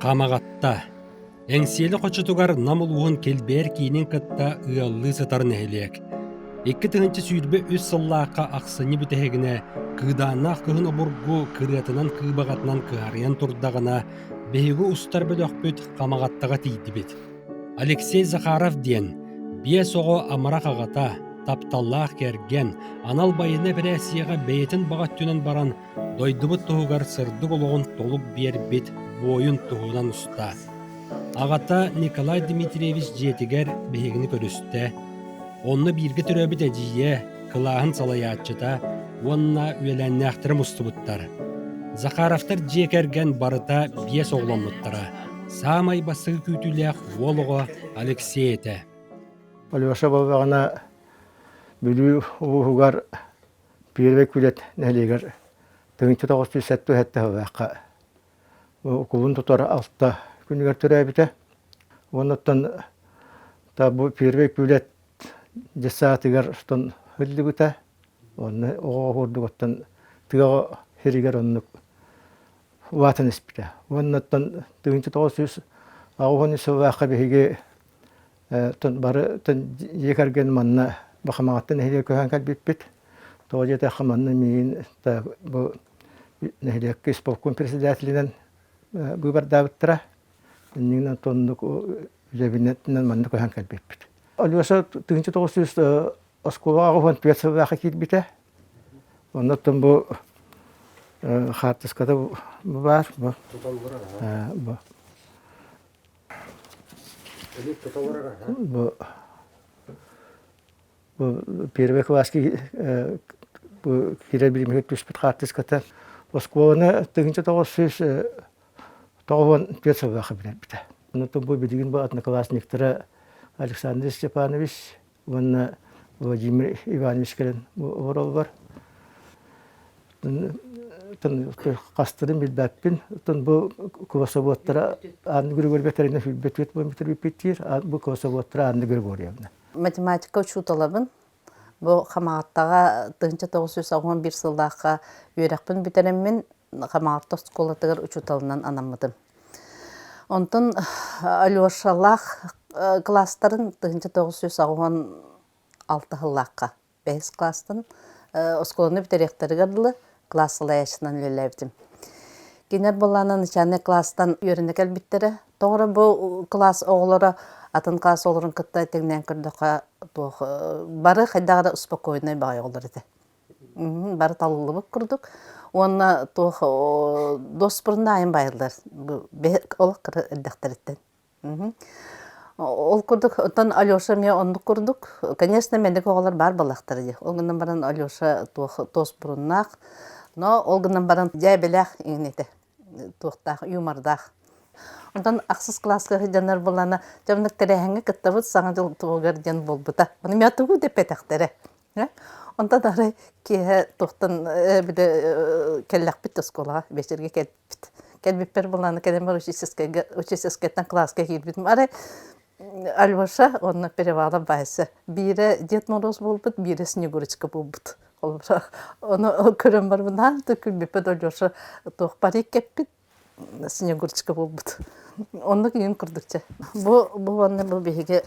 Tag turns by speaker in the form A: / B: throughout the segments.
A: Хамаҕатта. Эҥсиэли хочотугар Нам улууһун Килбээр киинин кытта ыаллыы сытар нэһилиэк. 2023 сыллаахха ахсынньы бүтэһигинэ кыыдааннаах кыһын обургу кырыатынан-кыыбаҕатынан кыһарыйан турдаҕына, биһиги устар бөлөхпүт Хамаҕаттаҕа тиийдибит. Алексей Захаров диэн биэс оҕо амарах аҕата, тапталлаах кэргэн, анал байыаннай эпэрээссийэҕэ бэйэтин баҕа өттүнэн баран дойдубут туһугар сырдык олоҕун толук биэрбит буойун туһунан уста. Аҕата Николай Дмитриевич дьиэтигэр биһигини көрүстэ. Онно бииргэ төрөөбүт эдьиийэ, кылааһын салайааччыта уонна үөлээннээхтэрэ мустубуттар. Захаровтар дьиэ кэргэн барыта биэс оҕоломмуттара. Саамай бастакы күүтүүлээх уол оҕо Алексей этэ.
B: Алеша буоллаҕына Бүлүү улууһугар Первый Күлэт нэһилиэгэр 1977 сыллаахха кулун тутар алта күнүгэр төрөөбүтэ. Уонна бу Первый Күлэт детсадыгар ыллыбыта. Онно оҕо курдук оттон тыаҕа сиригэр оннук улаатан испитэ. Уонна оттон 1983 сыллаахха биһиги бары дьиэ кэргэн манна Бахамаҕаттан нэһилиэк көһөн кэлбиппит. Тоҕо диэтэххэ манна миигин бу нэһилиэккэ исполком председателинэн быыбардаабыттара. Иннинэн оннук үлэбинэн манна көһөн кэлбиппит. Алеша 1900 оскуолаҕа 14 сыллаахха киирбитэ. Оннуттан бу хаартыската баар. Бу. Бу. Бу бу первый класска бу киирэр биримигэ түспүт хаартыската оскуоланы 1994 сыллаахха билэрбитэ. Оннуттан бу билигин бу одноклассниктара Александр Степанович уонна Владимир Иванович кэлэн олороллор. Хастарын билбэппин. Оттон бу классоводтара Анна Григорьевна тэринэ сүлбэт диир. Бу классоводтара Анна Григорьевна.
C: Математика учууталабын. Бу Хамаҕаттаҕа 1981 сыллаахха үөрэхпин бүтэрэммин Хамаҕатта оскуолатыгар учууталынан анаммытым. Онтон Алешалаах кылаастарын 1986 сыллаахха бэһис кылаастан оскуоланы бүтэриэхтэригэр дылы кылаас салайааччынан үлэлээбитим. Кинилэр буоллаҕына начальнай кылаастан үөрэнэ кэлбиттэрэ. Тоҕо бу кылаас оҕолоро атын кылаас оҕолорун кытта тэҥнээн көрдөххө туох бары хайдах эрэ спокойнай баҕайы оҕолор этэ. Бары талыллыбыт курдук уонна туох дуоспурунна айан баайыллар олох кыра эрдэхтэриттэн. Ол курдук оттон Алеша эмиэ оннук курдук. Конечно, мэник оҕолор баар буоллахтара дии. Ол гынан баран Алеша туох туоспуруннаах, но ол гынан баран дьээбэлээх иҥнэтэ туохтаах юмордаах. Онтон ахсыс кылааска сылдьаннар буоллаҕына, дьэ оннук тэрээһиҥҥэ кыттабыт Саҥа дьыл туһугар диэн буолбута. Ону миэхэ тугу да эппэтэхтэрэ. Онтон арай киэһэ туохтан били кэллэхпит оскуолаҕа биэчэргэ кэлбиппит. Кэлбиппэр былааны кэлэн бар учительскайга учительскайтан кылааска киирбитим. Арай Альваша уонна Перевалов Вася биирэ Дед Мороз буолбут, биирэ Снегурочка буолбут. Ону көрөн барбын аан да күлбүппүт Алеша туох парик кэппит Снегурочка буолбут. Оннук иин курдукча. Бу бу уонна бу биһиги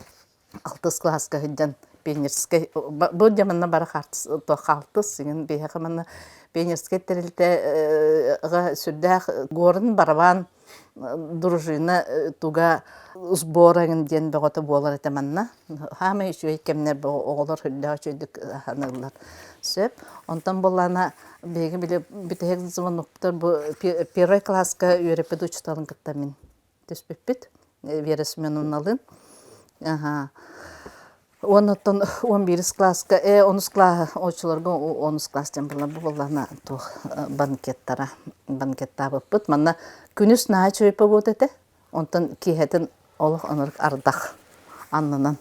C: алтыс кылааска сылдьан пионерскай бу дьэ манна бары хаалтыс иҥин биһиэхэ манна пионерскай тэрилтэҕэ сүрдээх горн барабан дружина туга сбора эҥин диэн бөҕөтө буолар этэ манна хаамай үчүгэй кэмнэр оҕолор сүрдээх үчүгэйдик саныыллар сөп онтон буоллаҕына биһиги били бүтэһик звоноктар бу первый класска үөрэппит учууталын кытта мин түспүппүт Вера Семеновналыын. Аха. Уоннаттан 11 класска, онус класс, оччолорго онус класс диэн буолла, бу буоллаҕына туох банкеттара, банкеттаабыппыт. Манна күнүс наһаа үчүгэй погода этэ, онтон киэһэтин олох оннук ардах аннынан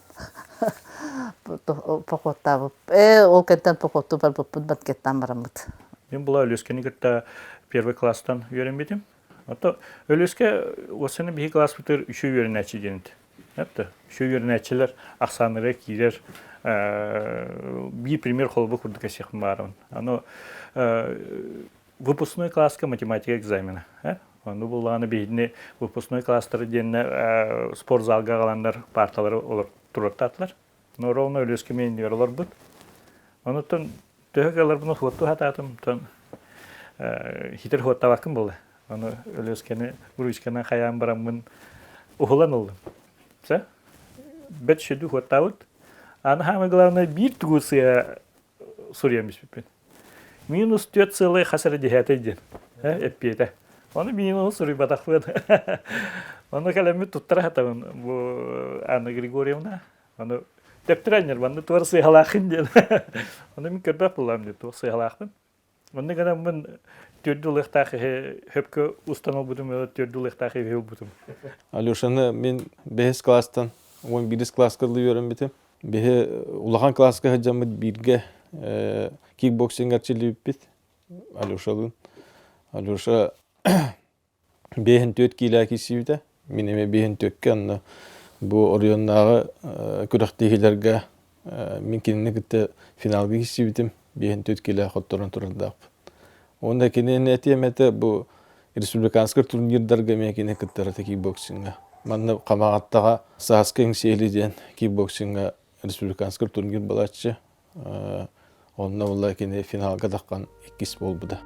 C: походтаабып. Ол кэнтэн походтуу барбыппыт, банкеттаан бараммыт.
D: Мин була Өлүөскэни кытта первый класстан үөрэммитим. Ото Өлүөскэ уоссаны биһи класспытыгар үчүгэй үөрэнээччи диэн этэ. Это үчүгэй үөрэнээччилэр ахсааннара киирэр биир пример холобур курдук эсиэхпин баарабын. Аны выпускной класска математика экзамена. Ону буллаҕына биһигини выпускной класстары диэннэ спортзалга аҕаланнар парталары туруортаатылар. Но ровно Өлүөскэ иннигэр олорбут. Онуттан төһө кыалларбын суоттуу сатаатым, оттон хитер суоттаабаккын буолла. Ону Өлүөскэни ручканан хайаан бараммын уһулан ыллым. Все. Бэт сүдү хуоттаабыт. Аны самое главное биир тугу сыа суруйан биспиппин. Минус түөрт сыалай хас эрэ десятай диэн эппиэтэ. Ону минуһу суруйбатахпын. Ону кэлэммит туттара сатабын бу Анна Григорьевна. Ону төптөр анньар манна туор сыыһалааххын диэн. Ону мин көрбөх буллам диэн туох сыыһалаахпын. Онно гынаммын түөрдү ылыахтаах иһи хөпкө устан ылбытым, түөрдү ылыахтаах иһи ылбытым.
E: Алешаны мин бэһис класстан 11 класска дылы үөрэммитим. Биһи улахан класска сылдьаммыт бииргэ кикбоксингар чилибиппит Алешалыын. Алеша биэһин түөрт киилэ киирсибитэ. Мин эмиэ биэһин түөрткэ онно бу оройуоннааҕы күрэхтэһиилэргэ мин кинини кытта финалга киирсибитим. Биэһин түөрт киилэ хотторон турардаахпын. Уонна кинини этиэм этэ бу республиканскай турнирдарга эмиэ кини кыттар этэ кикбоксиҥҥа. Манна Хамаҕаттаҕа Сааскы Эҥсиэли диэн кикбоксиҥҥа республиканскай турнир балааччы. Онно була кини финалга таххан иккис буолбута.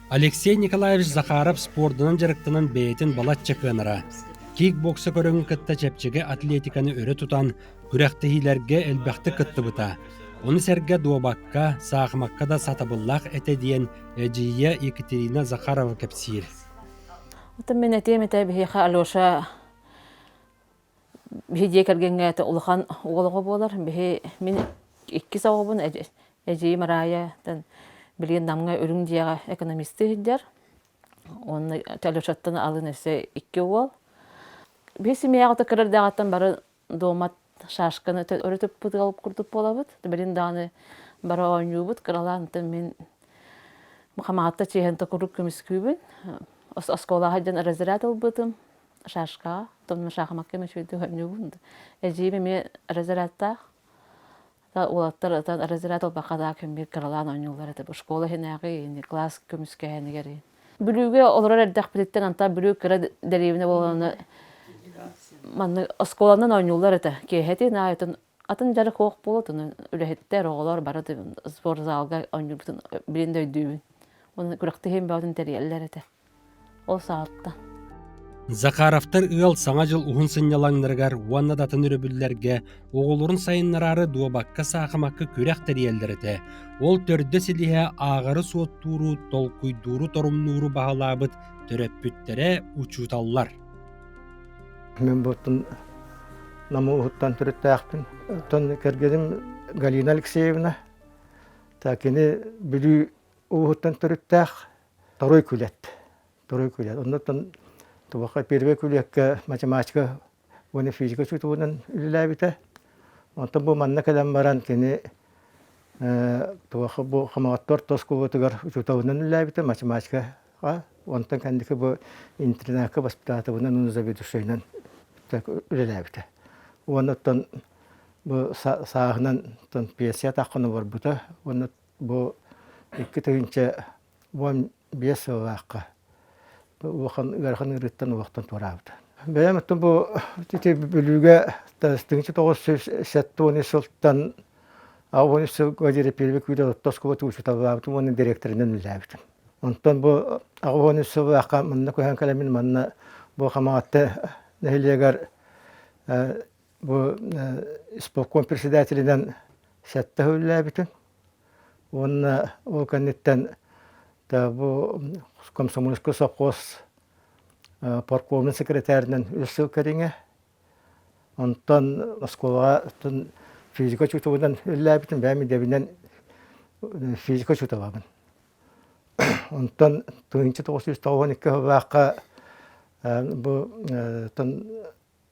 A: Алексей Николаевич Захаров спордунан дьарыктанан бэйэтин балачча кыанара. Кикбокса көрүҥүн кытта чэпчэки атлетиканы өрө тутан, күрэхтэһиилэргэ элбэхтик кыттыбыта. Ону сэргэ дуобакка, саахымакка да сатабыллаах этэ диэн эдьиийэ Екатерина Захарова кэпсиир.
F: Оттон мин этиэм этэ биһиэхэ Алеша биһи дьиэ кэргэҥҥэ это улахан уол оҕо буолар. Биһи мин иккис оҕобун эдьиийим Рая билигин Намҥа үрүҥ дьиэҕэ экономистыы сылдьар. Уонна Алешаттан алын өссө икки уол. Биһи семьяҕа кыра эрдэҕиттэн бары дуомат шашканы өрө туппут ыал курдук буолабыт. Билин даҕаны бары оонньуубут. Кыралаан мин Хамаҕатта чиэһэн куруук көмүскүүбүн. Оскуолаҕа сылдьан разряд ылбытым шашкаҕа. Оттон шахмакка үчүгэйдик оонньуубун. Эдьиийим эмиэ разрядтаах. Уолаттар разряд ылбакка да күн кыралаан оонньууллар этэ. Школа иһинээҕи класс көмүскэһэнигэр Бүлүүгэ олорор эрдэхпититтэн антаа Бүлүү кыра дэриэбинэ буолана маннык оскуоланан оонньууллар этэ. Киэһэтин аайытын атын дьарык суох буолуо үлэһиттэр, оҕолор бары спортзалга оонньуурбутун билин да өйдүүбүн. Уонна күрэхтэһиим бөҕөтүн тэрийэллэр этэ. Ол саҕаттан.
A: Захаровтар ыал Саҥа дьыл уһун сынньалаҥнарыгар уонна да атын өрөбүллэргэ оҕолорун сайыннараары дуобакка-саахымакка күрэх тэрийэллэр этэ. Ол төрдө-силиһэ ааҕары-суоттууру, толкуйдууру-торумнууру баһылаабыт төрөппүттэрэ учууталлар.
B: Мин буттун Нам улууһуттан төрүттээхпин. Оттон кэргэним Галина Алексеевна, кини Бүлүү улууһуттан төрүттээх Второй күлэт. Второй күлэт. Оннуттан туохха первый күлүөккэ математика уонна физика учууталынан үлэлээбитэ. Онтон бу манна кэлэн баран кини туохха бу Хамаҕатта орто оскуолатыгар учууталынан үлэлээбитэ математикаҕа. Онтон кэнники бу интернакка воспитателынан уонна заведующайынан үлэлээбитэ. Уонна оттон бу сааһынан пенсия таххана барбыта. Уонна бу 2015 сыллаахха улахан ыарахан ыарыыттан олохтон туораабыта. Бэйэм оттон бу ити Бүлүүгэ 1973 сылтан 83 сылга диэри первый күүрэ орто оскуолатын учууталлаабытым уонна директорынан үлэлээбитим. Онтон бу 83 сыллаахха манна көһөн кэлэммин манна бу Хамаҕатта нэһилиэгэр бу исполком председателинэн сэттэ сыл үлэлээбитим. Уонна ол кэнниттэн бу комсомольскай совхоз парткомун секретарынан үс сыл кэриҥэ. Онтон оскуолаҕа физика учууталынан үлэлээбитим, бэйэм идэбинэн физика учууталабын. Онтон 1992 сыллаахха бу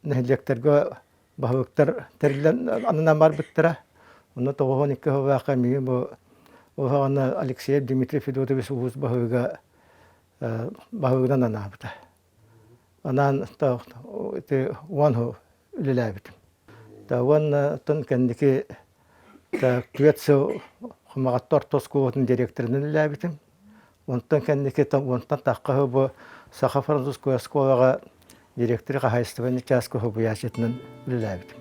B: нэһилиэктэргэ баһылыктар тэриллэн ананан барбыттара. Онно 92 сыллаахха миигин бу улахан Алексеев Дмитрий Федотович улуус баһылыга баһылыгынан анаабыта. Анаан ити уон сыл үлэлээбитим. Уонна оттон кэнники түөрт сыл Хамаҕатта орто оскуолатын директорынан үлэлээбитим. Онтон кэнники онтон тахха бу Саха-французскай оскуолаҕа директор хаһаайыстыбаннай чааска уһуйааччытынан үлэлээбитим.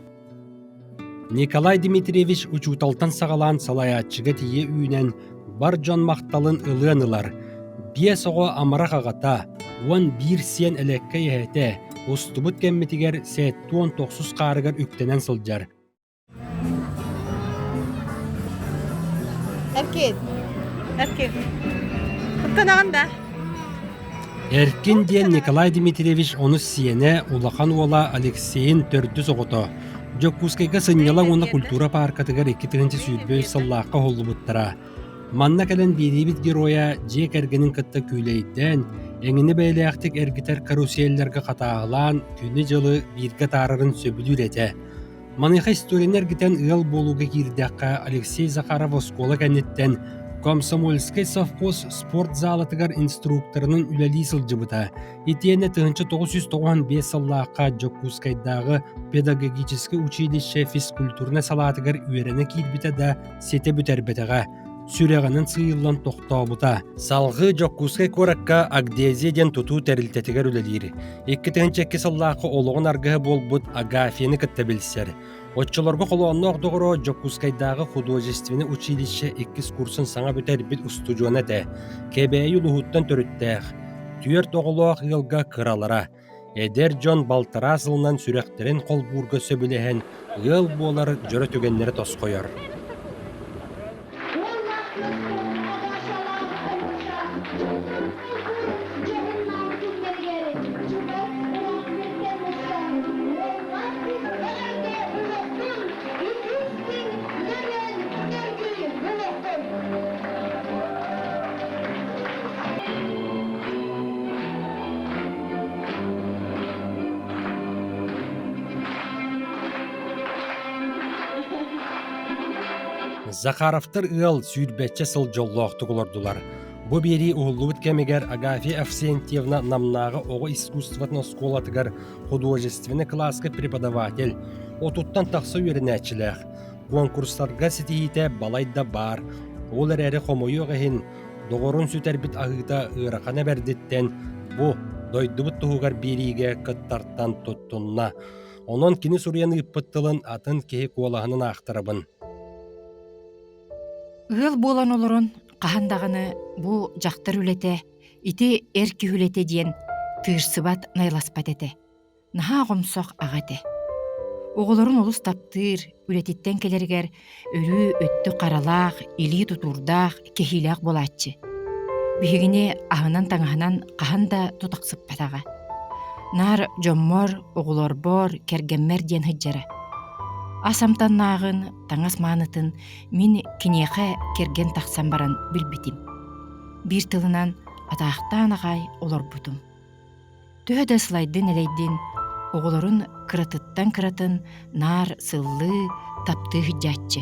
A: Николай Дмитриевич учууталтан саҕалаан салайааччыга тиийэ үүнэн, бар дьон махталын ылыан ылар. Биэс оҕо амарах аҕата, 11 сиэн элэккэй эһэтэ, устубут кэммитигэр 79 хаарыгар үктэнэн сылдьар.
G: Эркин. Эркин. Куттанаҕын да?
A: Эркин диэн Николай Дмитриевич онус сиэнэ, улахан уола Алексейын төрдүс оҕото. Дьокуускайга сынньалаҥ уонна культура пааркатыгар 2023 сыллаахха уһуллубуттара. Манна кэлэн биэриибит геройа дьиэ кэргэнин кытта күүлэйдээн, эҥинэ бэйэлээхтик эргитэр каруселларга хатааһылаан күнү-дьылы бииргэ атаарарын сөбүлүүр этэ. Маныаха историяны эргитэн ыал буолууга киирдэххэ, Алексей Захаров оскуола кэнниттэн Комсомольскай совхоз спорт залатыгар инструкторынан үлэлии сылдьыбыта. Итиэннэ 1995 сыллаахха Дьокуускайдааҕы педагогическай училище физкультурнай салаатыгар үөрэнэ киирбитэ да ситэ бүтэрбэтэҕэ, сүрэҕинэн сыыйыллан тохтообута. Салҕыы Дьокуускай куоракка Агдезия диэн тутуу тэрилтэтигэр үлэлиир. 2002 сыллаахха олоҕун аргыһа буолбут Агафьяны кытта билсэр. Оччолорго холоонноох доҕоро Дьокуускайдааҕы художественнай училище иккис курсун саҥа бүтэрбит устудьуона этэ. Кэбээйи улууһуттан төрүттээх, түөрт оҕолоох ыалга кыралара. Эдэр дьон балтараа сылынан сүрэхтэрин холбуурга сөбүлэһэн, ыал буолар дьоро түгэннэрэ тосхойор. Захаровтар ыал сүүрбэччэ сыл дьоллоохтук олордулар. Бу биэрии уһуллубут кэмигэр Агафья Авсентьевна Намнааҕы оҕо искусствотын оскуолатыгар художественнай кылааска преподаватель, отуттан тахса үөрэнээччилээх. Куонкурстарга ситиһиитэ балайда баар. Ол эрээри хомойуох иһин, доҕорун сүтэрбит аһыыта ыарахана бэрдиттэн бу дойдубут туһугар биэриигэ кыттартан туттунна. Онон кини суруйан ыыппыт тылын атын киһи куолаһынан аахтарабын.
H: Ыал буолан олорон хаһан даҕаны бу дьахтар үлэтэ, ити эр киһи үлэтэ диэн тыырсыбат, найласпат этэ. Наһаа оҕомсох аҕа этэ. Оҕолорун олус таптыыр, үлэтиттэн кэлэригэр өрүү өттүк харалаах, илии тутуурдаах, кэһиилээх буолааччы. Биһигини аһынан-таҥаһынан хаһан да тутахсыппатаҕа. Наар дьоммор, оҕолорбор, кэргэммэр диэн сылдьара. Ас амтаннааҕын, таҥас маанытын мин киниэхэ кэргэн тахсан баран билбитим. Биир тылынан атаахтаан аҕай олорбутум. Төһө да сылайдын-элэйдин, оҕолорун кыратыттан кыратын наар сыллыы, таптыы сылдьааччы.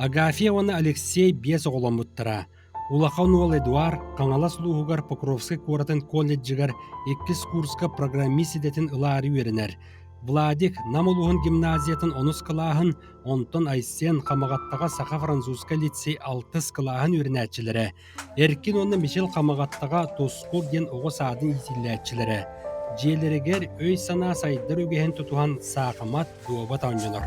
A: Агафья уонна Алексей биэс оҕоломмуттара. Улахан уол Эдуард Хаҥалас улууһугар Покровскай куоратын колледжыгар иккис курска программист идэтин ылаары үөрэнэр. Владик Нам улууһун гимназиятын онус кылааһын Онтон Айсен Хамаҕаттаҕа саха-французскай лицей алтыс кылааһын үөрэнээччилэрэ, Эркин уонна Мичил Хамаҕаттаҕа Тускул диэн оҕо саадын иитиллээччилэрэ, дьиэлэригэр өй-санаа сайдар үгэһин тутуһан саахымат, дуобат оонньонор.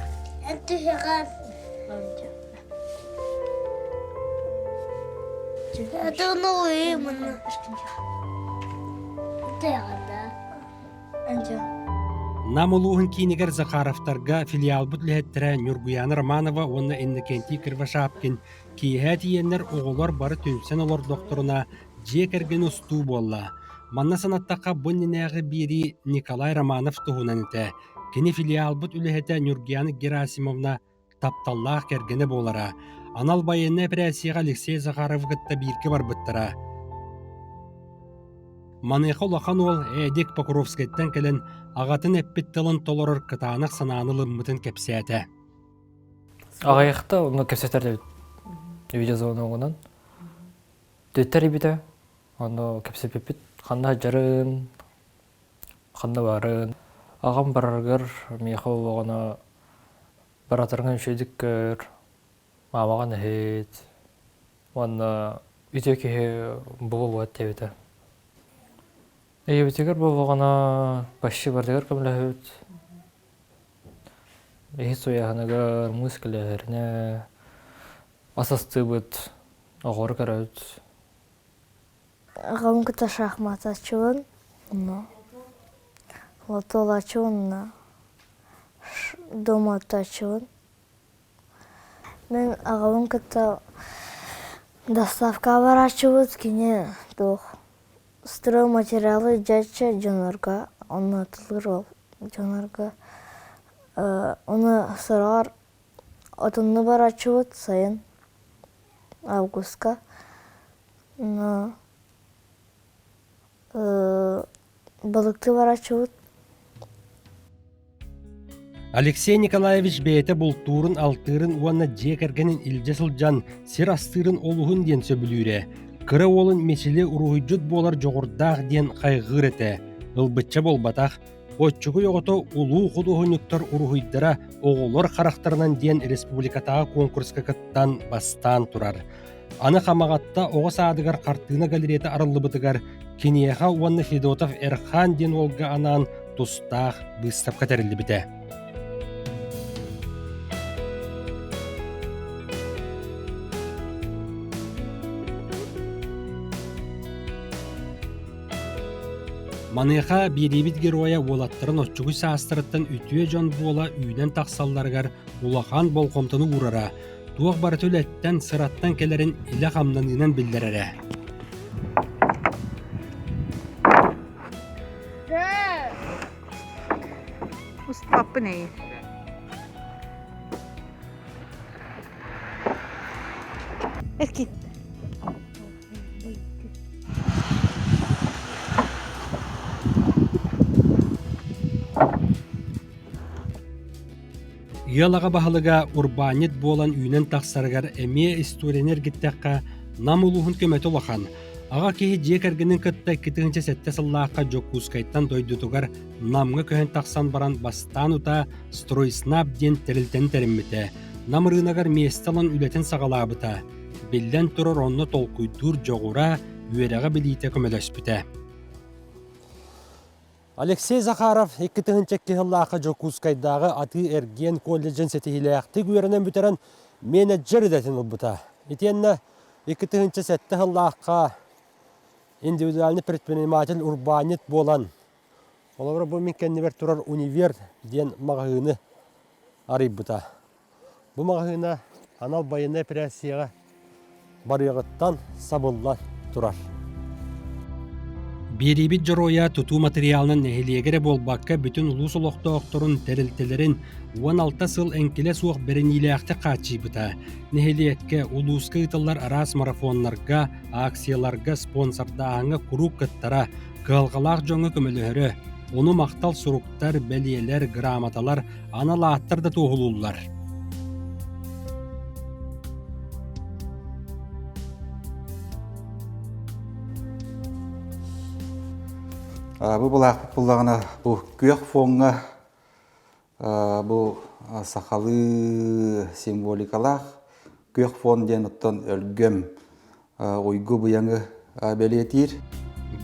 A: Нам улууһун киинигэр Захаровтарга филиалбыт үлэһиттэрэ Ньургуйаана Романова уонна Иннокентий Кривошапкин киэһэ тиийэннэр оҕолор бары түмсэн олордохторуна дьиэ кэргэн устуу буолла. Манна санаттахха бу иннинээҕи биэрии Николай Романов туһунан этэ. Кини филиалбыт үлэһитэ Ньургуйаана Герасимовна тапталлаах кэргэнэ буолара. Анал байыаннай эпэрээссийэҕэ Алексей Захаровы кытта бииргэ барбыттара. Маныаха улахан уол Эдик Покровскайтан кэлэн аҕатын эппит тылын толорор кытаанах санааны ылыммытын кэпсээтэ.
I: Аҕыйахта онно кэпсэтэр эбит видеозвоногунан. Төттөр эбитэ, онно кэпсэппиппит ханна сылдьарын, ханна баарын. Аҕам барарыгар миэхэ олоҕуна. Баратаргын үчүгэйдик көр, маамаҕын иһит уонна үтүө киһи буолуо диэбитэ. Ийэбитигэр буоллаҕына почти барытыгар көмөлөһөбүт. Иһит суйааһыныгар, муус кэлэһэринэ, ас астыыбыт, оҕолору көрөбүт.
J: Аҕам кытта шахматаччыбын, онно лотолааччыбын уонна доматаччыбын. Мин аҕабын кытта доставкаҕа барааччыбыт, кини туох стройматериалы дьачча дьоннорго онно атылыыр ол дьоннорго ону сороҕор отонну барааччыбыт сайын августка балыктыы барааччыбыт.
A: Алексей Николаевич бэйэтэ бултуурун-алтыырын уонна дьиэ кэргэнин илдьэ сылдьан сир астыырын олуһун диэн сөбүлүүрэ. Кыра уолун Мичили уруһуйдьут буолар дьоҕурдаах диэн хайҕыыр этэ. Ылбычча буолбатах, Оччугуй оҕото улуу худуоһунньуктар уруһуйдара оҕолор харахтарынан диэн республикатааҕы куонкуруска кыттан бастаан турар. Аны Хамаҕатта оҕо саадыгар хартыына галереята арыллыбытыгар киниэхэ уонна Федотов Эрхаан диэн уолга анаан тустаах быыстапка тэриллибитэ. Маныаха биэриибит геройа уолаттарын оччугуй саастарыттан үтүө дьон буола үүнэн тахсалларыгар улахан болҕомтону уурара, туох барыта үлэттэн, сыраттан кэлэрин илэ хамнаныынан биллэрэрэ.
G: Уступаппын эйи. Эркин.
A: Ыал аҕа баһылыга урбаанньыт буолан үүнэн тахсарыгар эмиэ историяны эргиттэххэ, Нам улууһун көмөтө улахан. Аҕа киһи дьиэ кэргэнин кытта 2007 сыллаахха Дьокуускайтан дойдутугар Намҥа көһөн тахсан баран бастаан утаа «Стройснаб» диэн тэрилтэни тэриммитэ. Нам ырыынагар миэстэ ылан үлэтин саҕалаабыта. Биллэн турар, онно толкуйдуур дьоҕура, үөрэҕэ-билиитэ көмөлөспүтэ. Алексей Захаров 2002 сыллаахха Дьокуускайдааҕы атыы-эргиэн колледжын ситиһиилээхтик үөрэнэн бүтэрэн менеджер идэтин ылбыта. Итиэннэ 2007 сыллаахха индивидуальный предприниматель урбаанньыт буолан, холобура бу мин кэннибэр турар «Универ» диэн маҕаһыыны арыйбыта. Бу маҕаһыына анал байыаннай эпэрээссийэҕэ барыаҕыттан сабыллан турар. Биэриибит дьоруойа тутуу матырыйаалынан нэһилиэгэ эрэ буолбакка, бүтүн улуус олохтоохторун, тэрилтэлэрин 16 сыл эҥкилэ суох бэриниилээхтик хааччыйбыта. Нэһилиэккэ, улууска ыытыллар араас марафоннарга, акцияларга, спонсордааһыҥҥа куруук кыттара, кыһалҕалаах дьоҥҥо көмөлөһөрө. Ону махтал суруктар, бэлиэлэр, грамоталар, анал ааттар да туоһулууллар.
K: Бу былаахпыт буллаҕына бу күөх фоҥҥа бу сахалыы символикалаах күөх фон диэн оттон өлгөм уйгу быйаҥы бэлиэтиир.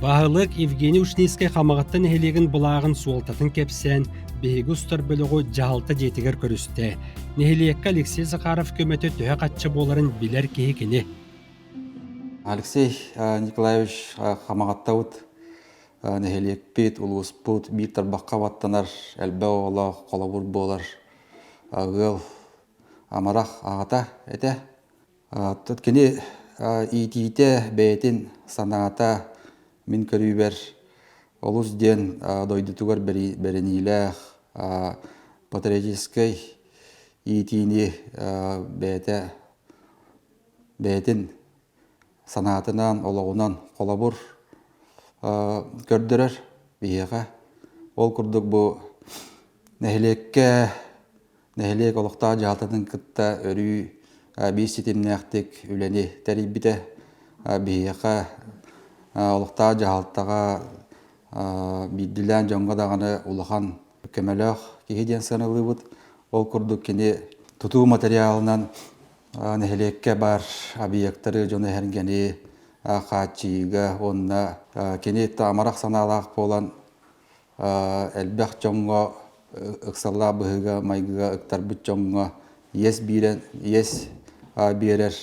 A: Баһылык Евгений Ушницкай Хамаҕатта нэһилиэгин былааҕын суолтатын кэпсээн, биһиги устар бөлөҕү дьаһалта дьиэтигэр көрүстэ. Нэһилиэккэ Алексей Захаров көмөтө төһө-хачча буоларын билэр киһи кини.
K: Алексей Николаевич Хамаҕаттабыт нэһилиэкпит, улууспут биир тарбахха баттанар, элбэх оҕолоох холобур буолар ыал амарах аҕата этэ. Кини иитиитэ, бэйэтин санаата мин көрүүбэр олус диэн дойдутугар бэриниилээх патриотическай иитиини бэйэтэ бэйэтин санаатынан, олоҕунан холобур көрдөрөр биһиэхэ. Ол курдук бу нэһилиэккэ Нэһилиэк олохтоох дьаһалтатын кытта өрүү биир ситимнээхтик үлэни тэрийбитэ. Биһиэхэ олохтоох дьаһалтаҕа биирдиилээн дьоҥҥо даҕаны улахан көмөлөөх киһи диэн сыаналыыбыт. Ол курдук кини Тутуу материалынан нэһилиэккэ баар объектары, дьону эһэргэни хааччыйыыга уонна кини амарах санаалаах буолан элбэх дьоҥҥо ыксаллаах быһыыга майгыга ыктарбыт дьоҥҥо иэс биэрэн иэс биэрэр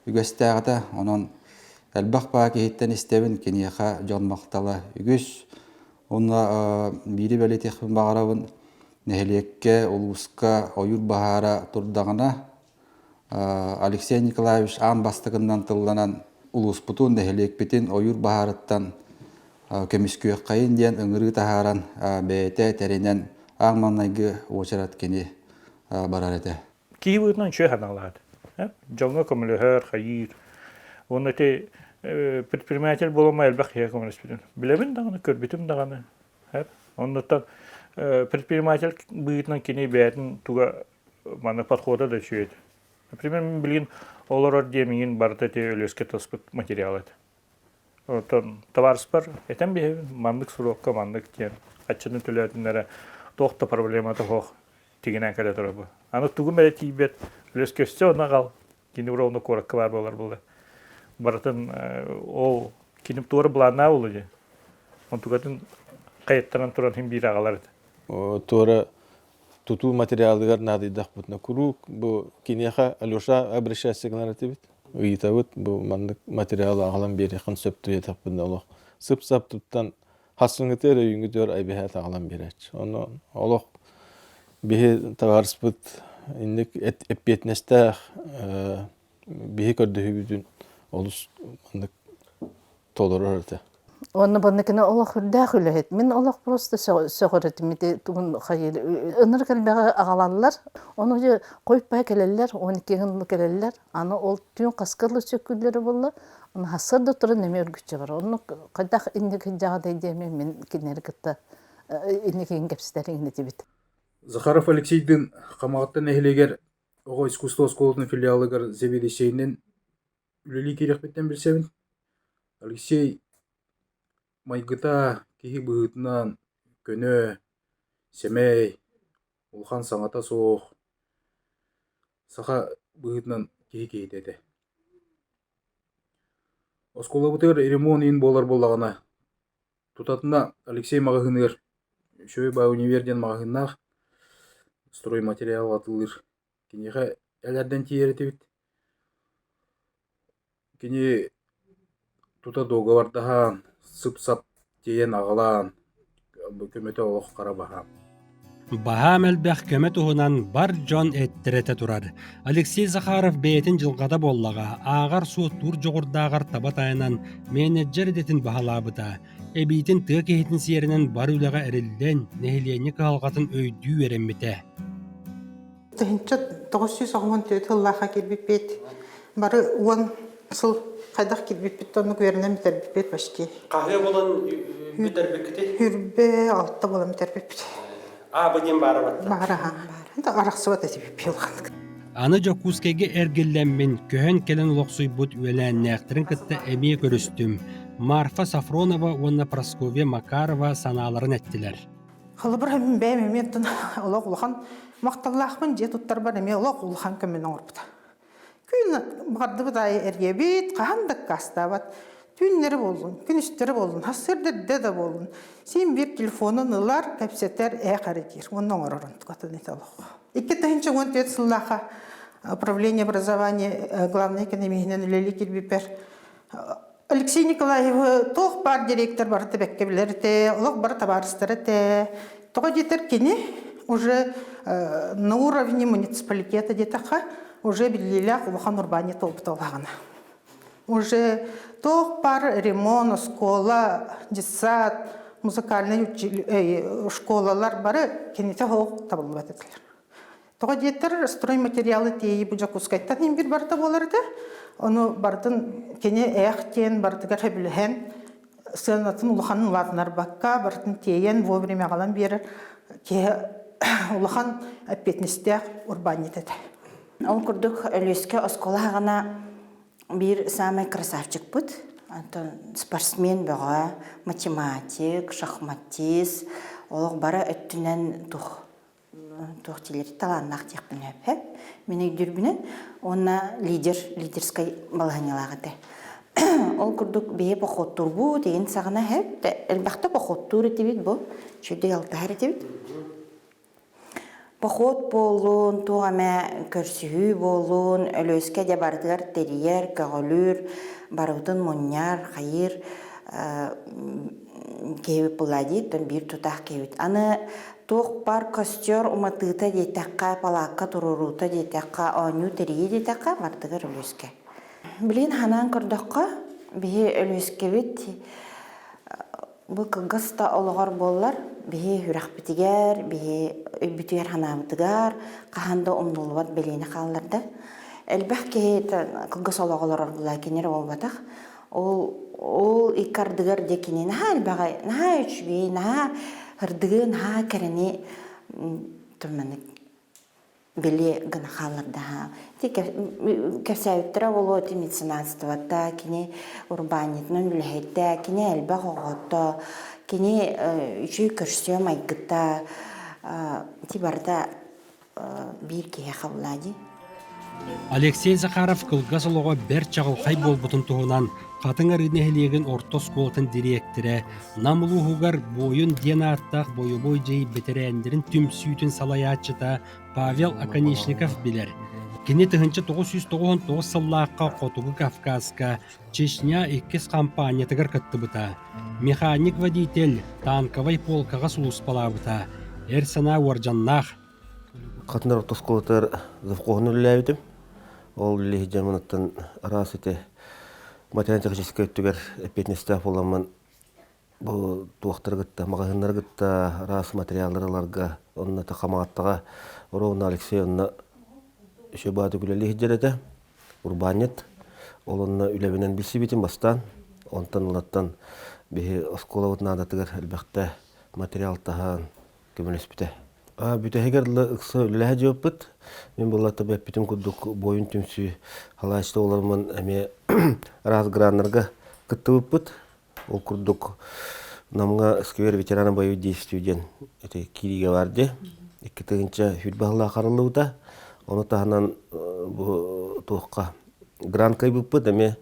K: үгэстээх этэ. Онон элбэх баа киһиттэн истэбин, киниэхэ дьон махтала үгүс. Уонна биири бэлиэтиэхпин баҕарабын, нэһилиэккэ, улууска ойуур баһаара турдаҕына, Алексей Николаевич аан бастакыннан тылланан улууспутун, нэһилиэкпитин ойуур баһаарыттан көмүскүөххэйин диэн ыҥырыы таһааран бэйэтэ тэринэн аан маҥнайгы уочарат кини барар этэ.
D: Киһи быһыытынан үчүгэй санаалаах этэ. Дьоҥҥо көмөлөһөр, хайыыр. Уонна ити предприниматель буолума элбэх киһиэхэ көмөлөспүтүн билэбин даҕаны, көрбүтүм даҕаны. Оннуттан предприниматель быһыытынан кини бэйэтин туга манна подхода да үчүгэй этэ. Например, мин билигин олорор диэмиҥин барыта ити Өлүөскэ таспыт материал этэ. Оттон табаарыспар этэн биһэбин, маннык срокка маннык диэн хаччыны төлөөтүннэрэ туох да проблемата суох тигинэн кэлэ турар. Аны тугум эрэ тиийбэт, Өлүөскэ өссө онно аҕал, кини ровно куоракка баар буолар буолла. Барытын ол кини туора былааннаа буолла дии. Онтукатын хайаттаран туран иһин биир аҕалар этэ.
E: Туора тутуу материалыгар наадыйдахпытына куруук бу киниэхэ Алеша обращайся гынар этибит. Ыйытабыт бу маннык материалы аҕалан биэриэххин сөп диэтэхпинэ олох сып-сап туттан хассыҥҥыты эрэ өйүҥҥүтүгэр айбэһээт аҕалан биэрээччи. Ону олох биһи табаарыспыт инник эппиэтинэстээх биһи көрдөһүүбүтүн олус маннык толорор этэ.
C: Уонна банныкына олох үрдээх үлэһит. Мин олох просто сөҕөр этим ити тугун хайыр ынырык элбэҕи аҕалаллар. Ону же хойпай кэлэллэр, 12 гын кэлэллэр. Аны ол түүн хаска дылы сөккүллэрэ буолла. Аны хассар да туран эмиэ үргүччэ бар. Онну хайдах инники дьаҕадай диэми мин кинилэри кытта инникигин кэпсэтэр иҥнэтибит.
L: Захаров Алексейдыын Хамаҕатта нэһилиэгэр оҕо искусство оскуолатын филиалыгар заведующайынан үлэлии киириэхпиттэн билсэбин. Алексей майгыта киһи быһыытынан көнө, сэмэй, улахан саҥата суох, саха быһыытынан киһи киһитэ этэ. Оскуолабытыгар ремонт иһин буолар буоллаҕына, тутатына Алексей маҕаһыыныгар үчүгэй баай универ диэн маҕаһыыннаах стройматериал атыылыыр. Киниэхэ элэрдэн тиийэр этибит. Кини тута дуогабардаһан, сып-сап тиэйэн аҕалаан, көмөтө олох хара баһаам.
A: Баһаам элбэх көмө туһунан бар дьон эттэрэтэ турар. Алексей Захаров бэйэтин дьылҕата буоллаҕа, ааҕар-суоттуур дьоҕурдааҕар таба тайанан менеджер идэтин баһылаабыта. Эбиитин тыа киһитин сиэринэн бар үлэҕэ эриллэн, нэһилиэнньэ кыһалҕатын өйдүү үөрэммитэ.
G: 1994 сыллаахха киирбиппит. Бары 10 сыл хайдах киирбиппит оннук үөрэнэн бүтэрбиппит почти.
A: Хаһыа буолан бүтэрбиккитий?
G: Хүрбэ алта буолан бүтэрбиппит.
A: Аа, бу диэн баара батта.
G: Баара, баара. Арахсыбат этибит улаханнык.
A: Аны Дьокуускайга эргиллэммин, көһөн кэлэн олохсуйбут үөлээннээхтэрин кытта эмиэ көрүстүм. Марфа Сафронова уонна Прасковья Макарова санааларын эттилэр.
G: Холобур, бэйэм эмиэ оттон олох улахан махталлаахпын дьиэ туттарбар эмиэ олох улахан көмөнү оҥорбута. Күн баҕардыбыт аайы эрийэбит, хаһан да аккаастаабат. Түүннэри буоллун, күнүстэри буоллун, сарсыарда эрдэ да буоллун, син биир телефонун ылар, кэпсэтэр, ээх эрэ диир. Уонна оҥорор онтукатын ити олох. 2014 сыллаахха управление образования главный экономиһинэн үлэлии киирбиппэр Алексей Николаевы туох баар директор барыта бэккэ билэр этэ, олох бары табаарыстар этэ. Тоҕо диэтэр кини уже на уровне муниципалитета диэтэххэ уже биллиилээх улахан урбаанньыт буолбута улаҕана. Уже туох баар ремонт, оскуола, детсад, музыкальнай школалар бары кинитэ суох табыллыбат этилэр. Тоҕо диэтэр, стройматериалы тиэйии бу Дьокуускайтан иһин биир барыта буолар этэ. Ону барытын кини ээх диэн барытыгар сөбүлэһэн сыанатын улаханын улаатынарбакка барытын тиэйэн вовремя аҕалан биэрэр киһи улахан эппиэтинэстээх урбаанньыт этэ.
M: Ол курдук Өлүөскэ оскуола аҕана биир саамай красавчикпыт. Антон спортсмен бөҕө, математик, шахматист, олох бары өттүнэн тух. туох дииллэр талааннаах диэхпин сөп. Мин өйдүүрбүнэн уонна лидер лидерскай балаһыанньалаах этэ. Ол курдук биһи походтуурбут игин саҕана хэп элбэхтэ походтуур этибит бу үчүгэй алтыһар этибит. Поход буоллун, туох эмэ көрсүһүү буоллун, Өлүөскэ дьэ барытыгар тэрийэр, көҕүлүүр, барыбытын мунньар, хайыыр киһибит буолла дии, оттон биир тутаах киһибит. Аны туох баар костер уматыыта диэтэххэ, палаакка туруоруута диэтэххэ, оонньуу тэрийии диэтэххэ, барытыгар Өлүөскэ. Билигин ханаан көрдөххө, биһи Өлүөскэбит Бу кылгас да олоҕор буоллар, биһи үрэхпитигэр, биһи өйбүтүгэр-санаабытыгар хаһан да умнуллубат бэлиэни хаалларда. Элбэх киһи кылгас олоҕу олорор буолла, кинилэр буолбатах. Ол ол икки ардыгар дьэ кини наһаа элбэҕи, наһаа үчүгэй, наһаа ырдыгы, наһаа кэрэни маннык били гына хааллардаһа. Ити кэпсээбиттэрэ буолуо ити меценатствота, кини урбаанньытынан үлэһитэ, кини элбэх оҕото, кини үчүгэй көрсүө майгыта ити барыта биир киһиэхэ булаа дии.
A: Алексей Захаров кылгас олоҕо бэрт чаҕылхай буолбутун туһунан Хатыҥ Арыы нэһилиэгин орто оскуолатын дириэктэрэ, Нам улууһугар Буойун диэн ааттаах бойобуой дьайыы бэтэрээннэрин түмсүүтүн салайааччыта Павел Оконешников билэр. Кини 1999 сыллаахха Хотугу Кавказка Чечня иккис хампаанньатыгар кыттыбыта. Механик-водитель, танковай полкаҕа сулууспалаабыта. Эр санаа уордьаннаах.
N: Хатынар орто оскуолатыгар завхоһун үлэлээбитим. Ол үлэлии дьамыныттан араас ити материально-техническэй өттүгэр эппиэтинэстээх буоламмын бу туохтары кытта, маҕаһыыннары кытта араас материаллары ыларга, онно Хамаҕаттаҕа ровно Алексей онно үчүгэй баҕатык үлэлии сылдьар этэ, урбаанньыт. Ол онно үлэбинэн билсибитим бастаан. Онтон ылаттан биһи оскуолабыт наадатыгар элбэхтэ материал таһан көмөлөспүтэ. Бүтэһигэр дылы ыкса үлэлэһэ дьыаппыт. Мин буоллата эппитим курдук буойун түмсүү халааччыта олоруммун эмиэ араас граннарга кыттыбыппыт. Ол курдук Намҥа сквер ветерана боевых действий диэн ити киириигэ бар дии. 2000 сыллаах хараллыбыта. Ону таһынан бу туохха грант кыайбыппыт эмиэ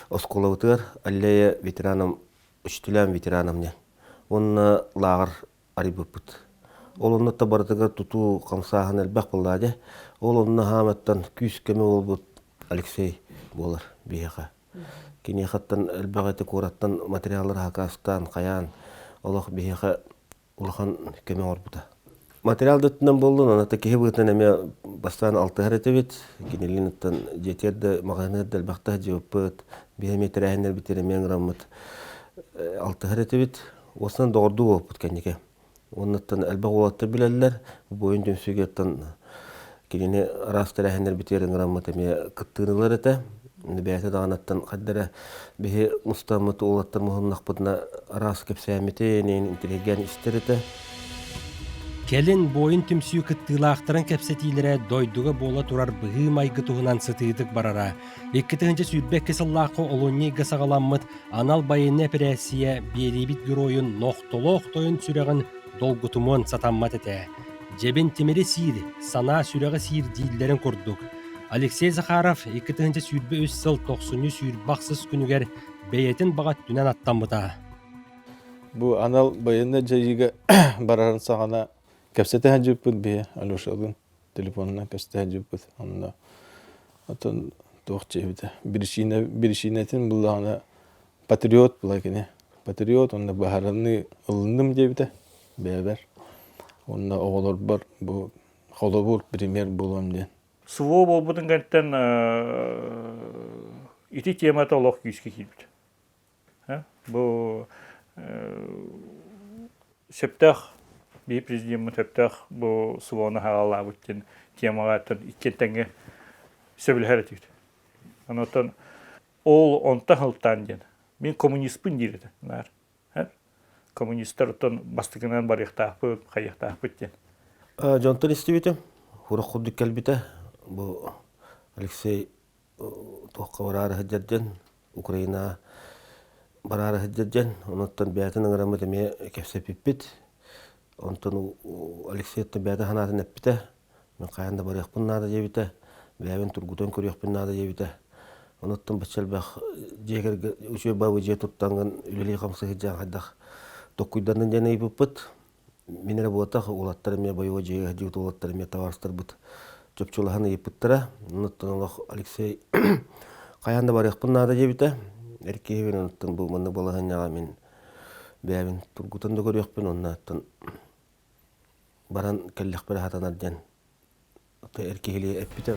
N: оскуолабытыгар аллея ветеранам учителям ветеранам диэн. Уонна лааҕыр арыйбыппыт. Ол онно барытыгар тутуу хамсааһын элбэх буолла дьэ. Ол онно хааматтан күүс-көмө буолбут Алексей буолар биһиэхэ. Киниэхэттэн элбэх эти куораттан материаллар хакаастаан, хайаан олох биһиэхэ улахан көмө оҥорбута. Материал да өттүнэн буоллун, аны киһи быһыытынан эмиэ бастаан алтыһар этибит. Кинилиин дьиэтигэр да, маҕаһыыныгар да элбэхтэ сылдьыбыппыт. Биһи эмиэ тэрээһиннэрбитигэр эмиэ ыҥыраммыт алтыһар этибит. Уостан доҕордуу буолбуппут кэнники. Уоннаттан элбэх уолаттар билэллэр. Буойун түмсүүгэттэн кинини араас тэрээһиннэрбитигэр ыҥыраммыт эмиэ кыттыыны ылар этэ. Бэйэтэ даҕанаттан хайда эрэ биһи мустаммыт уолаттар муһуннахпытына араас кэпсээммитин, интириэһиргээн истэр этэ.
A: Кэлин буойун түмсүү кыттыылаахтарын кэпсэтиилэрэ дойдуга буола турар быһыы-майгы туһунан сытыытык барара. 2022 сыллаахха олунньу ыйга саҕаламмыт анал байыаннай эпэрээссийэ биэриибит геройун нохтолоох тойон сүрэҕин долгутумуон сатаммат этэ. Дьэбин тимири сиир, санаа сүрэҕи сиир дииллэрин курдук. Алексей Захаров 2023 сыл тохсунньу 28 күнүгэр бэйэтин баҕа өттүнэн аттаммыта.
E: Бу анал байыаннай дьайыыга барарын саҕана кэпсэтэ сылдьыбыппыт биһи Алешалыын телефонунан кэпсэтэ сылдьыбыппыт. Онно отон туох диэбитэ биричиинэ биричиинэтин буллаҕына патриот була кини. Патриот уонна быһаарыныы ылынным диэбитэ бэйэбэр. Уонна оҕолорбор бу холобур пример буолуом диэн.
D: СВО буолбутун кэнниттэн ити темата олох күүскэ киирбит. Бу сөптөөх биһи президеммит сөптөөх бу СВО-ну хаалаабыт диэн темаҕа иккиэн тэҥҥэ сөбүлэһэр этибит. Онон ол онтон сылтаан диэн мин коммуниспын диир этэ наар. Коммунистар оттон бастакынан барыахтаахпыт, хайыахтаахпыт диэн.
N: Дьонтон истибитим. Урах курдук кэлбитэ. Бу Алексей туохха бараары сылдьар диэн, Украина бараары сылдьар диэн, онуттан бэйэтин ыҥыраммыт эмиэ кэпсэппиппит. Онтон Алексейтан бэйэтин санаатын эппитэ. Мин хайаан да барыахпын наада диэбитэ. Бэйэбин тургутан көрүөхпүн наада диэбитэ. Онуттан бачча элбэх дьиэ кэргэн үчүгэй баабы дьиэ туттаҥҥын үлэлии-хамсыы сылдьан хайдах токкуйданнын диэн ыйыппыппыт. Мин эрэ буолбатах, уолаттар эмиэ бойобуой дьиэгэ сылдьыбыт уолаттар эмиэ табаарыстарбыт чопчулаһан ыйыппыттара. Онуттан олох Алексей хайаан да барыахпын наада диэбитэ. Эр киһибин онуттан бу маннык балаһыанньаҕа мин бэйэбин тургутан да көрүөхпүн уонна баран кэллэхпинэ сатанар диэн эр киһилии эппитэ.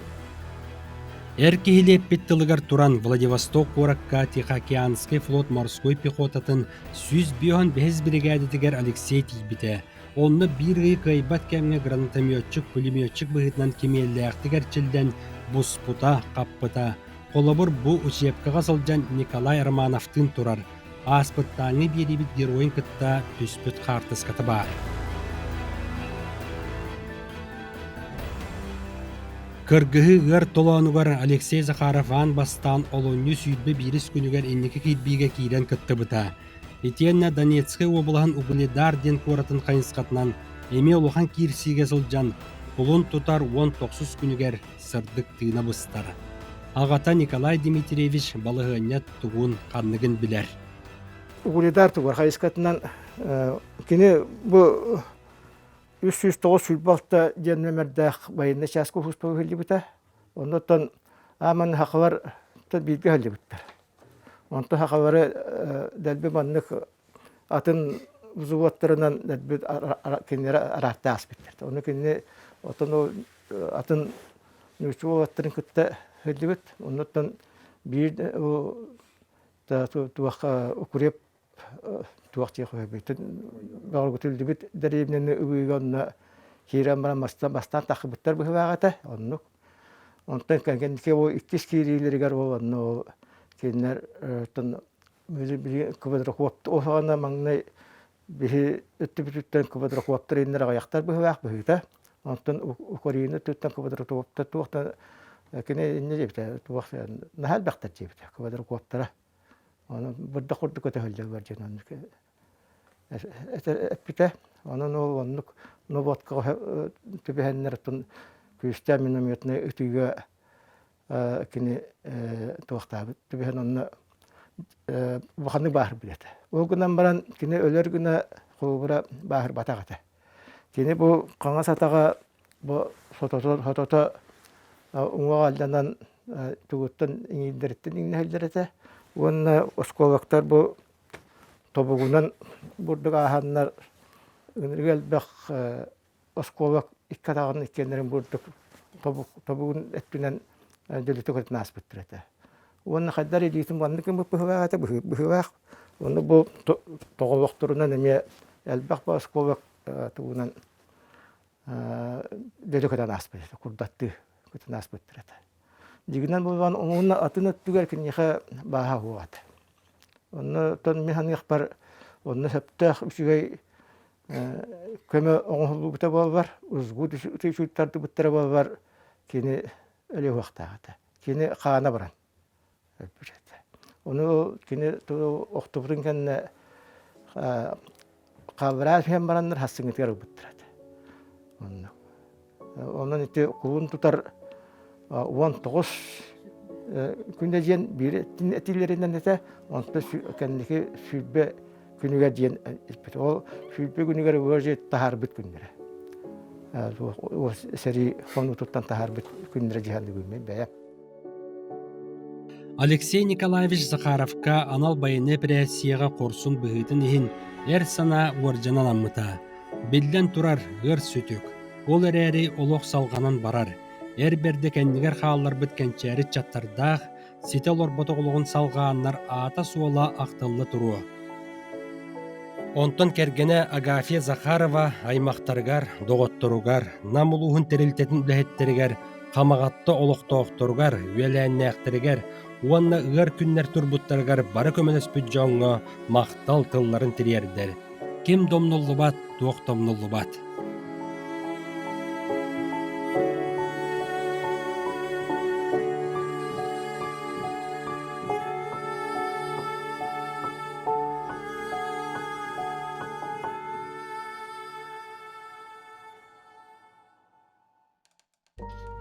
A: Эр киһилии эппит тылыгар туран Владивосток куоракка Тихоокеанскай флот морской пехотатын 155 биригээдэтигэр Алексей тиийбитэ. Онно биир ый кыайбат кэмҥэ гранатометчик, пулеметчик быһыытынан кимиэллээхтик эрчиллэн буспута, хаппыта. Холобур, бу учебкаҕа сылдьан Николай Романовтыын турар Ааспыттааҥҥы биэриибит геройун кытта түспүт хаартыската баар. Кыргыһыы ыар толоонугар Алексей Захаров аан бастаан олунньу 21 күнүгэр инники кирбиигэ киирэн кыттыбыта. Итиэннэ Донецкай уобалаһын Угледар диэн куоратын хайысхатынан эмиэ улахан киирсиигэ сылдьан, кулун тутар 19 күнүгэр сырдык тыына быстар. Аҕата Николай Дмитриевич балаһыанньа тугун, ханныгын билэр.
B: Угледар тугар хайыскатынан кини бу 309 диэн нүөмэрдээх военный чааска уһуспа иһиллибитэ. Оннуттан ааман хахалар бииргэ иһиллибиттэр. Онтон хахалары дэлби маннык атын взводтарынан дэлби кинилэри арааттаах аспыттар. Ону кинини отон атын нуучча уолаттарын кытта иһиллибит. Оннуттан биир туох укреп туох диэх үһүбүтүн бөҕөргүтүллүбүт дэриэбинэни ылыыга онно киирэн баран бастаан таххыбыттар быһыылаах этэ оннук онтон кэнники ол иккис киириилэригэр ол онно ол кинилэр квадрокоптер ол саҕана маҥнай биһи өттүбүтүттэн квадрокоптер иннэр аҕыйахтар быһыылаах быһыыта онтон Украина өттүттэн квадрокоптер туох да кини инньэ диэбитэ туох наһаа элбэхтэр диэбитэ квадрокоптера Ону бырдах курдук көтөһүллэр диэн оннук эппитэ. Онон ол оннук нобуоткаҕа түбэһэннэр оттон күүстээх минометнай ытыыга кини туохтаабыт түбэһэн онно улаханнык бааһырбыт этэ. Ол гынан баран кини өлөр гына холобура бааһырбатах этэ. Кини бу хаҥас атаҕа бу сотото сотото уҥуох алдьанан тугуттан иҥиирдэриттэн иҥнэһэллэр этэ уонна оскуолактар бу тобугунан бурдук ааһаннар ынырык элбэх оскуолак икки атаҕын иккиэннэрин бурдук тобугун өттүнэн дьөлүтэ көтөн ааспыттар этэ. Уонна хайдар илиитин маннык гыммыт быһыылаах этэ быһыылаах. Уонна бу тоҕолохторунан эмиэ элбэх бу оскуолак тугунан дьөлө көтөн ааспыт этэ, курдаттыы көтөн ааспыттар этэ. Дьигинэн буолан уонна атын өттүгэр киниэхэ бааһа суох этэ. Онно тон мин саныахпар онно сөптөөх үчүгэй көмө оҥоһуллубута буоллар, узгу тардыбыттара буоллар кини өлүөхтаах этэ. Кини хаана баран өлбүт этэ. Ону кини охтубутун кэннэ хааллараа түһэн бараннар хассыҥҥытыгар ылбыттар этэ. Онно. Онон ити кулун тутар 19 күнэ диэн биир этиилэринэн этэ, онтон кэнники сүүрбэ күнүгэр диэн испит. Ол сүүрбэ күнүгэр вроде таһаарбыт күннэрэ. Сэрии хонуутуттан таһаарбыт күннэрэ дьиһэн бүгүн бэйэм.
A: Алексей Николаевич Захаровка анал байыаннай эпэрээссийэҕэ хорсун быһыытын иһин эр санаа уордьана аламмыта. Биллэн турар, ыар сүтүк. Ол эрээри олох салҕанан барар. Эр бэрдэ кэннигэр хаалларбыт кэнчээри ыччаттардаах, ситэ олорботох олоҕун салҕааннар аата-суола ахтылла туруо. Онтон кэргэнэ Агафья Захарова аймахтарыгар, доҕотторугар, Нам улууһун тэрилтэтин үлэһиттэригэр, Хамаҕатта олохтоохторугар, үөлээннээхтэригэр уонна ыар күннэр турбуттарыгар бары көмөлөспүт дьоҥҥо махтал тылларын тириэрдэр. Ким домнуллубат, туох домнуллубат.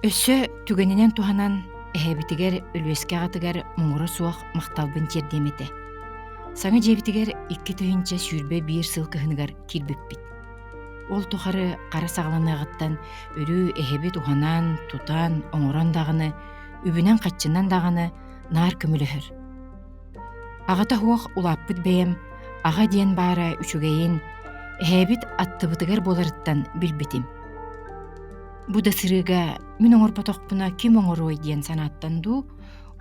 H: Өссө түгэнинэн туһанан эһэбитигэр Өлүөскэ аҕатыгар муҥура суох махталбын тиэрдиэм этэ. Саҥа дьиэбитигэр 2021 сыл кыһыныгар киирбиппит. Ол тухары хара саҕаланыаҕыттан өрүү эһэбит уһанан, тутан, оҥорон даҕаны, үбүнэн-хаччынан даҕаны наар көмөлөһөр. Аҕата суох улааппыт бэйэм аҕа диэн баара үчүгэйин эһээбит аттыбытыгар буоларыттан билбитим. Бу да сырыыга мин оҥорботохпуна ким оҥоруой диэн санааттан дуу,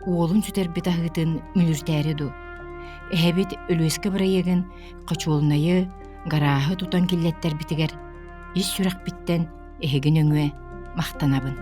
H: уолун сүтэрбит аһыытын мүлүрүтээри дуу. Эһэбит Өлүөскэ бырайыагын хочуолунайы, гарааһы тутан киллэттэрбитигэр ис сүрэхпиттэн эһиги нөҥүө махтанабын.